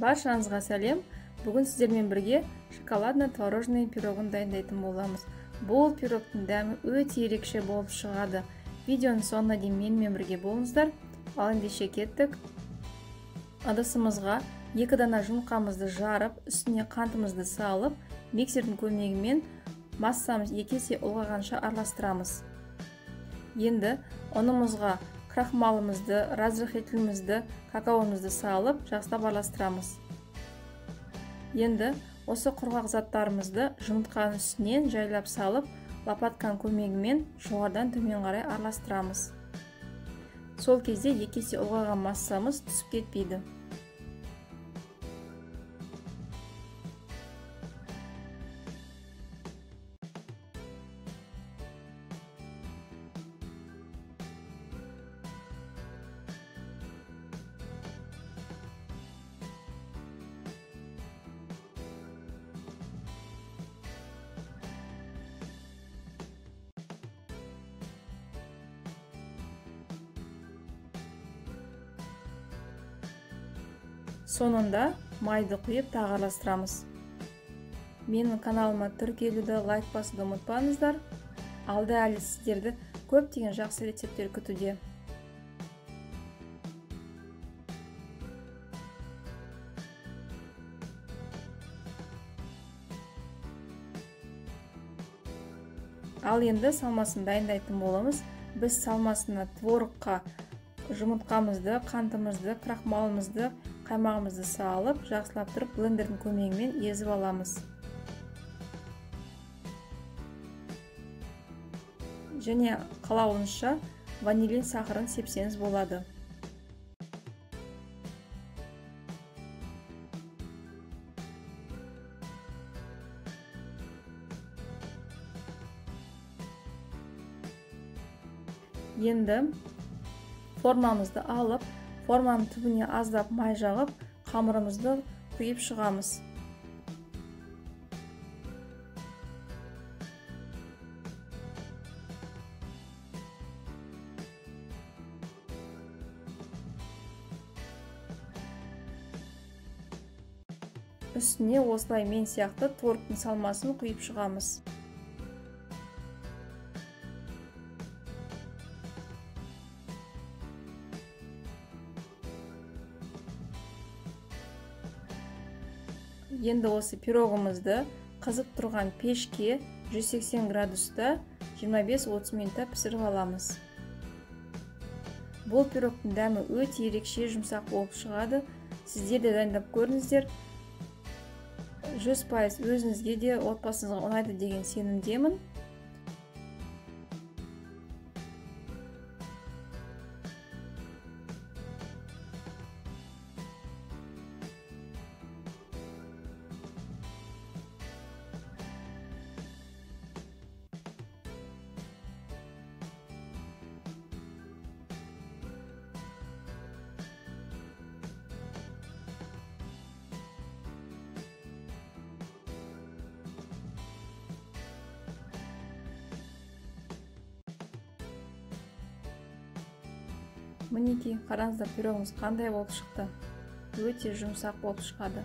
Баршаңызға сәлем. Бүгін сіздермен бірге шоколадно-творожный пирогын дайындайтын боламыз. Бұл пирогтың дәмі өте ерекше болып шығады. Видеоның соңына дейін менімен бірге болыңыздар. Ал ендеше кеттік. Ыдысымызға 2 дана жұмыртқамызды жарып, үстіне қантымызды салып, миксердің көмегімен массамыз 2 есе ұлғайғанша араластырамыз. Енді ұнымызға крахмалымызды, разрыхлителімізді, какаомызды салып, жақсылап араластырамыз. Енді осы құрғақ заттарымызды жұмыртқаның үстінен жайлап салып, лопатканың көмегімен жоғарыдан төмен қарай араластырамыз. Сол кезде 2 есе ұлғайған массамыз түсіп кетпейді. Соңында майды құйып тағы араластырамыз. Менің каналыма тіркелуді, лайк басуды ұмытпаңыздар. Алда әлі сіздерді көптеген жақсы рецепттер күтуде. Ал енді салмасын дайындайтын боламыз. Біз салмасына творогқа жұмыртқамызды, қантымызды, крахмалымызды, қаймағымызды салып, жақсылап тұрып блендердің көмегімен езіп аламыз. Және қалауыңызша ванилин сахарын сепсеңіз болады. Енді формамызды алып, форманың түбіне аздап май жағып, қамырымызды құйып шығамыз. Үстіне осылай мен сияқты творогтың салмасын құйып шығамыз. Енді осы пирогымызды қызып тұрған пешке 180 градуста 25-30 минутта пісіріп аламыз. Бұл пирогтың дәмі өте ерекше жұмсақ болып шығады. Сіздер де дайындап көріңіздер. 100% өзіңізге де, отбасыңызға ұнайды деген сенімдемін. Мінекей, қараңыздар, пирогымыз қандай болып шықты. Өте жұмсақ болып шығады.